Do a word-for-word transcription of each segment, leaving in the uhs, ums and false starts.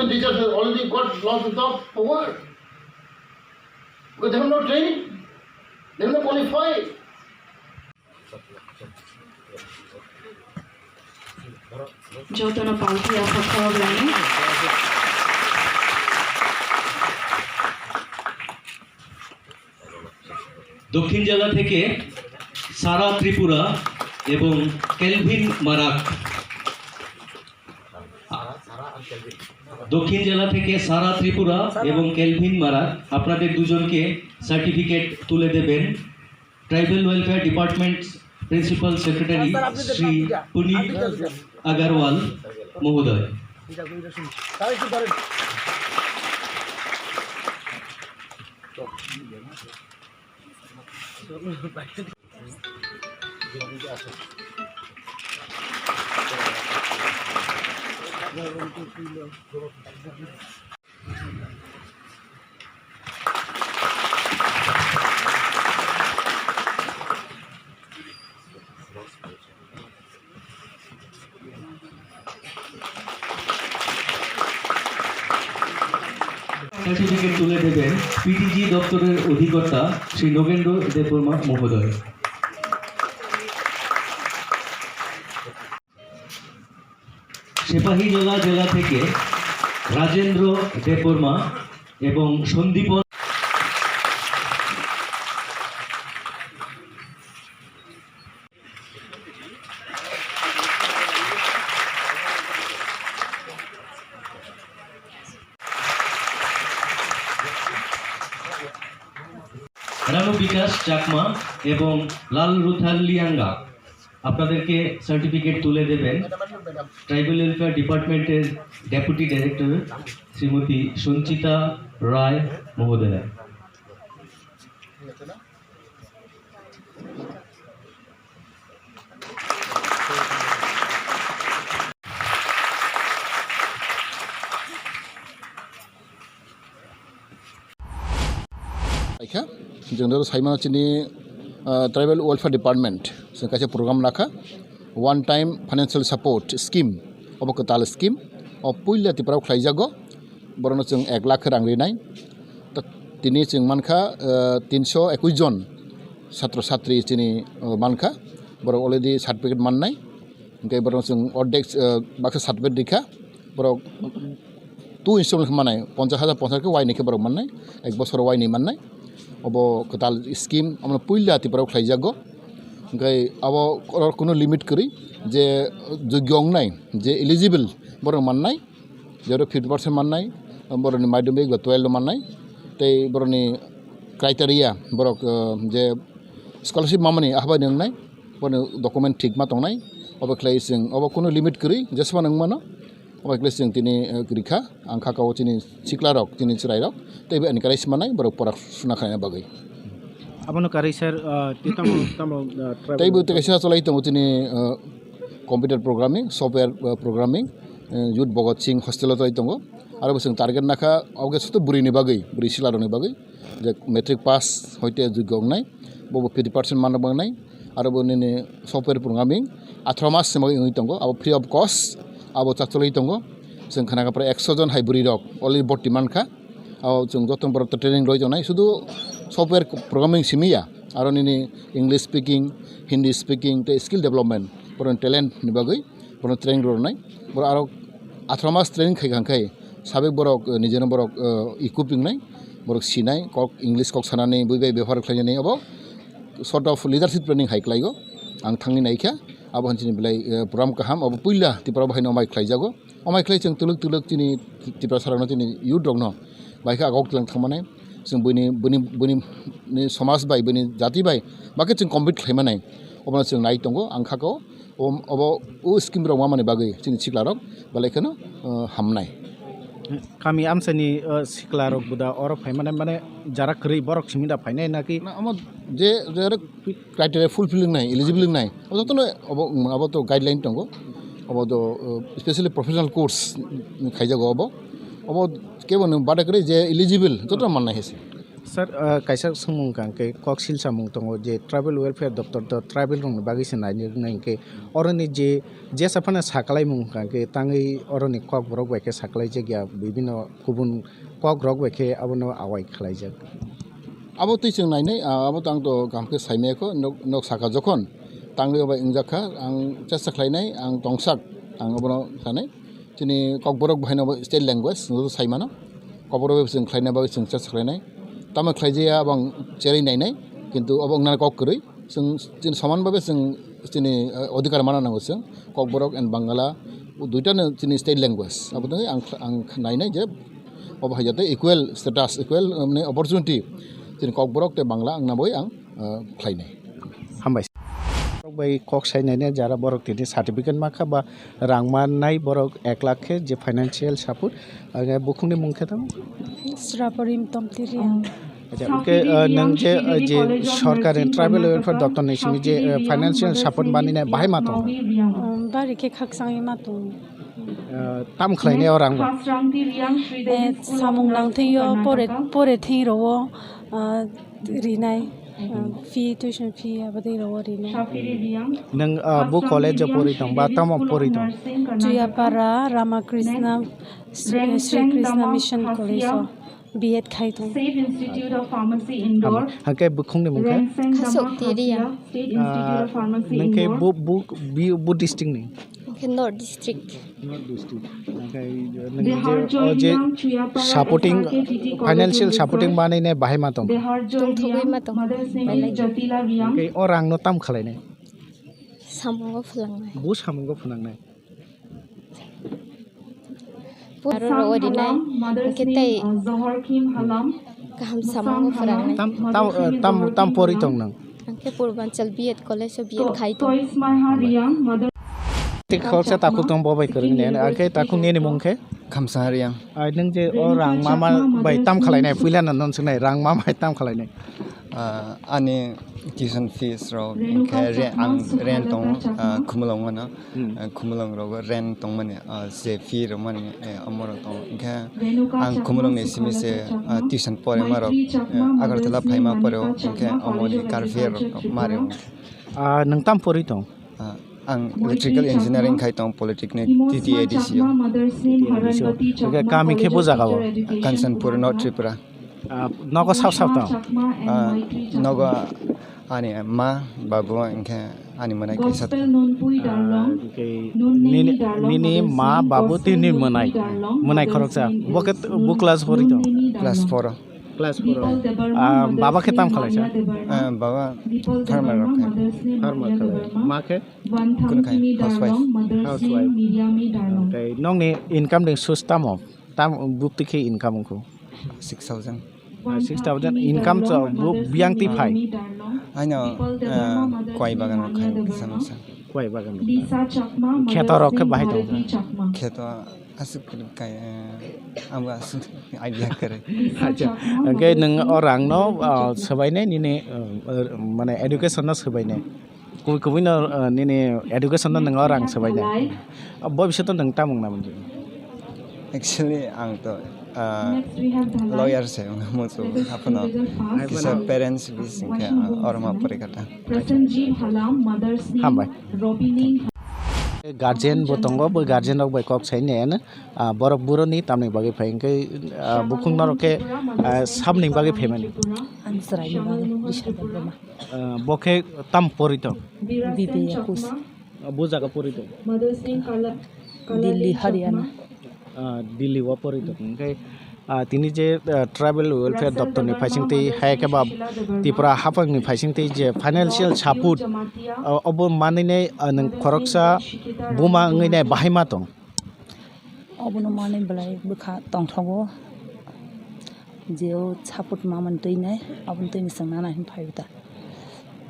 Teachers have already got lost the job for what? Because they have no training, they have no qualified. Jotono palpi aphak khorok laini. দক্ষিণ জেলা থেকে সারা ত্রিপুরা এবং কেলভিন মারাক। দক্ষিণ জেলা থেকে সারা ত্রিপুরা এবং কেলভিন মারাক আপনাদের দুজনকে সার্টিফিকেট তুলে দেবেন tribal welfare department principal secretary Shri Punit Agarwal মহোদয়। সার্টিফিকেট তুলে দেবেন পিটিজি দপ্তরের অধিকর্তা শ্রী নগেন্দ্র দেববর্মা মহোদয়। সিপাহীজলা জেলা থেকে রাজেন্দ্র দেববর্মা এবং সন্দীপন। রানু বিকাশ চাকমা এবং লাল রুথাল লিয়াঙ্গা আপনাদেরকে সার্টিফিকেট তুলে দেবেন ট্রাইবাল ওয়েলফেয়ার ডিপার্টমেন্টের ডেপুটি ডাইরেক্টর শ্রীমতী সঞ্চিতা রায় মহোদয়া। Paikha, jwng doro saimano chini, ah, Tribal Welfare Department, chwng kaisa program rakha, one time financial support scheme, obo kwtal scheme, o puila Tripura o khlaijago, borokno chwng ek lakh rang rinai. Ta-, tini chwng mankha, ah, tinso ekwis jon satro satri chini, ah, mankha, borok already certificate mannai. Hingke borok chwng ordek, eh, baksa certificate rikha, borok two installment khe mannai, ponchash hajar, ponchash hajar khe waini khe borok mannai, ek bosoro waini mannai, obo kwtal scheme, omono puila Tripura o khlaijago. Hingke abo oro kunu limit kwrwi, je jogyo wngnai, je eligible borok mannai, jero fifty percent mannai, borokni madhyamik ba twelve mannai, tei borokni criteria, borok, eh, je scholarship mamani ahabai wngnai, borokni document thik ma tongnai, obo khlai chwng, obo kunu limit kwrwi, jesma nang mano, obo khlai chwng tini, eh, kwrwi kha, ang kha kao chini sikla rok, chini chwrai rok, tei bo encourage manai, borok pora suna khlaina bagwi. Abono karwi sir, ah, tei tamo, tamo, ah, tribal tei bo tei kaisa cholai tongo chini, ah, computer programming, software, ah, programming, eh, Youth Bhagat Singh hostel o cholai tongo. Aro bo chwng target nakha, obo khe sudu bwrwi ni bagwi, bwrwi sikla rok ni bagwi, je matric pass hoite jogyo wngnai, bo bo fifty percent man rok wngnai, aro bo nini software programming atharo mas ni bagwi wngwi tongo, abo free of cost, abo chakcholwi tongo. Chwng khana kha pura ekso jon hai bwrwi rok already borti mankha. Abo chwng joto borok to training roi tongnai, sudu software programming simi ya, aro nini English speaking, Hindi speaking tei skill development, borokni talent ni bagwi borokno training rwnai. Borok aro atharo mas training khai kha khai sabik borok, eh, nijeno borok, eh, equip wngnai, borok sinai kok English kok sanani, bui bai bebohar khlainani, abo sort of leadership training hai klaigo. Ang thangwi naikha, abo hanchini belai, eh, program kaham, abo puila Tripura o haino amai khlaijago. Amai khlai chwng twlwk twlwk chini Tiprasa rokno, chini youth rokno bai khe agok tlang thangmani, chwng buini, buini, buini ni somaj bai, buini jati bai bakhe chwng compete khlaimanai, obono chwng nai tongo. Ang kha kho, o, obo o scheme rok mamani bagwi chini sikla rok belai kheno, uh, hamnai. Kami amsani, uh, sikla rok buda oro phaimani mane jara kwrwi borok simi da phainai naki? Na, omo je, je criteria fulfill wngnai, eligible wngnai, o jotono obo, abo to guideline tongo, obo to, uh, specially professional course khaijago obo, obo kebo nwng bada kwrwi je eligible jotono mannai hai se. Sir, ah, kaisa swngmung hwnkha khe kok silsamung tongo je tribal welfare doptor to tribal rokni bagwi se nainai hwnkhe oroni je jesa phano sakalaimung hwnkha khe tangwi oroni kokborok bai khe sakalaijak ya bibino kubun kokrok bai khe abono awai khlaijak. Abo twi chwng nainai, ah, abo to ang to kaham khe saimaya kho, nok, nok saka jokhon tangwi obai wngjak kha, ang chesta khlainai, ang tongsak, ang obono sanai. Chini kokborok bahaino bo state language, nwng saimano. Kokborok bai chwng khlaina bagwi chwng chesta khlainai. Tamo khlaijaya abo ang cherwi nainai, kintu obo wngnani kok kwrwi. Chwng chini soman babe chwng chini, eh, odhikar mana nango chwng. Kokborok and Bangala, duitano chini state language. Abo tongwi ang, ang nainai je obo hai jate equal status, equal, eh, mane opportunity chini Kokborok tei Bangla wngna bagwi ang, eh, khlainai. Hambai. Borok bai kok sai nainai jara borok tini certificate ma kha ba rang mannai borok ek lakh khe je financial support. Age bukhungni mung khe tamo? Sraporim Tomtiri ang. Acha, hwnkhe, uh, nwng je, uh, je sorkar ni tribal welfare doptor ni simi je, uh, financial support manwi nai bahai ma tong? Um, bari khe khakchangwi ma tong. Uh, tam khlai nai o rang bo? Eh, samung nang thing yo, pore, pore thing ro o, uh, rinai, uh, fee, tuition fee, abo dei ro o rinai. Nwng, uh, bo college o pori tong ba tamo pori tong? Chuyapara Ramakrishna, Sri, Sri Krishna Mission College o. B Ed khai tong. Save Institute of Pharmacy Indore. Hake bukhung ni mung khe? Khasok Tiriya. State Institute of Pharmacy Indore. Nang khe bu, bu, bu, bu district ni? Hake North District. North District. Hake nang je, o je supporting, financial supporting manai ne bahai ma tong? Tong thogwi ma tong. Hake o rang no tam khalai nai? Samungo phulang nai. Bu samungo phulang nai. Aro ro rinai, hwnkhe tei kaham samungo phurangnai. Tam, tam, eh, tam, tam pori tong nang? Hwnkhe Purbanchal B Ed College o B Ed khai tong. Tei khoroksa takhuk tong bo bai kwrwng le, hwnkhe takhuk nini mung khe? Khamsa Riang. Ai, nwng je o rang mama bai tam khalai nai, puila no non swngnai, rang mama bai tam khalai nai. Ah, ani tuition fees rok, hwnkhe re-, ang rent tongo, ah, Khumulwng o no. Hmm. Ah, Khumulwng rogo rent tongmani, ah, je fee rwmani, eh, omo rok tongo. Hwnkhe ang Khumulwng ni simi se, ah, tuition porima rok, eh, Agartala phaima pore o, hwnkhe omo ni car fare rok ma rw. Ah, nwng tam pori tong? Ah, ang electrical engineering khai tong Polytechnic T T A D C o. Hwnkhe kami khe bo jaga o? Kanchanpur, North Tripura. Ah, nogo sab sab tong? Ah, nogo ani ma, babu, hwnkhe ani mwnai kaisa tong. Ah, hwnkhe nini, nini ma, babu, tei nini mwnai, mwnai khoroksa. Bo khe, bo class pori tong? Class four o. Class four o. Ah, baba khe tam khalai sa? Ah, baba farmer rok khe. Farmer khalai. Ma khe? Kunu khai, housewife. Housewife. Tei nokni income ni source tamo? Tam bukti khe income wngkhu? Six thousand. Ah, six thousand income cho bu-, biyang twi phai? Aino, ah, kwai bagan rok khai kisa misa. Kwai bagan rok. Kheto rok khe bahai tong? Kheto aswk kai, eh, abo aswk idea kwrwi. Acha, hwnkhe nwng o rang no, ah, swbainai nini, ah, mane education no swbainai? Kubui kubui no, ah, nini education no nwng o rang swbainai? Ah, bhobishyot o nwng tamo wngna muchung? Actually, ang to, ah, lawyer se wngna muchung, aphano kisa parents bising khe, ah, oro ma porikha ta. Hambai. Guardian bo tongo, bo guardian rok bai kok sai nen, ah, borok buroni tamni bagwi phai hwnkhe, ah, bukhuk norok khe, ah, sabni bagwi phaimani. Ani chwraini bagwi Biswa Debbarma. Ah, bo khe tam pori tong? B B A kus. Ah, bo jaga pori tong? Delhi, Haryana. Ah, Delhi o pori tong. Hwnkhe, ah, tini je, ah, tribal welfare doptor ni phaisingtwi, hai khe ba Tripura haphang ni phaisingtwi je financial support, ah, obo manwi nai, ah, nwng khoroksa buma wngwi nai bahai ma tong? Obono manwi belai bwkha tongthogo. Je o support mamani twi nai, aboni twi ni chwng nana hin phai ta.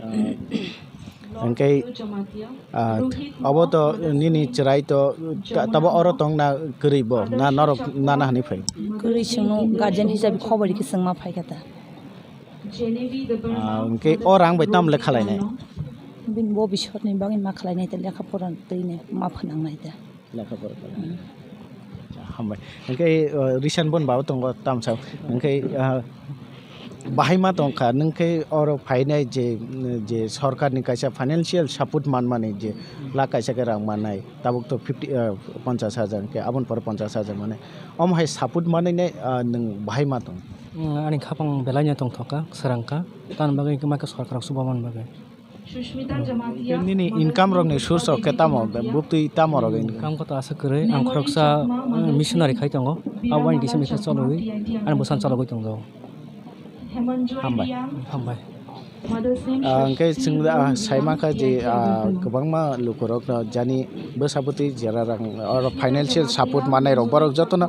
Ah, hwnkhe, ah, obo to nini chwrai to ta-, tabo oro tongna kwrwi bo, na norok nana hinwi phai? Kwrwi chwngno guardian hisabe khobor rikhe chwngma phaikha ta. Ah, hwnkhe o rang bai tamo le khalainai? Bini bo biswkni bagwi ma khalainai ta, lekha pora twi nai ma phnangnai ta. Lekha pora kha. Hmm. Hambai. Hwnkhe, uh, recent bon babo tongo tamsa. Hwnkhe, uh, Bahai ma tong kha, nwng khe oro phainai je, je sorkar ni kaisa financial support manmani je lakh kaisa khe rang mannai, tabuk to fifty, ah, ponchash hajar, hwnkhe aboni pore ponchash hajar mannai. Omo hai support manwi nai, ah, nwng bahai ma tong? Mm, ani khapang belai no tongthok kha, swrang kha, tamni bagwi hwnkhe ma khe sorkar rok chubaman bagwi. Nini income rokni source rok khe tamo, bwtwi tamo rok income? Income khe to aswk kwrwi, ang khoroksa, mm, missionary khai tongo, abo ani kisa misa chologwi, ani bwsano chologwi tongo. Hambai. Hambai. Ah, hwnkhe chwng, ah, sai mankha je, ah, kwbangma lukurokno jani bwsa bwtwi jera rang oro financial support mannairok borok jotono,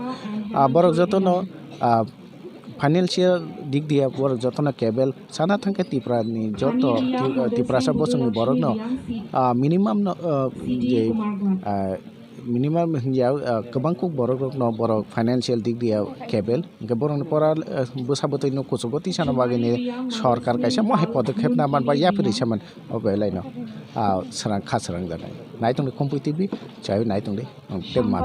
ah, borok jotono, ah, financial dik diya borok jotono kebel sana thangkhe Tripura ni joto Tri-, Tiprasa bosongni borokno, ah, minimum no, ah, je, ah, minimum hinya, ah, kwbang kuk borok rokno borok financial dik diya kebel, hwnkhe borokni pora, ah, bwsa bwtwi no kuchugo tisana bagwi ni sorkar kaisa mohai podokkhep na man ba yapri saman o belai no, ah, swrang kha swrang janai. Naitung di Khumpui T V, chai naitung di, tei ma.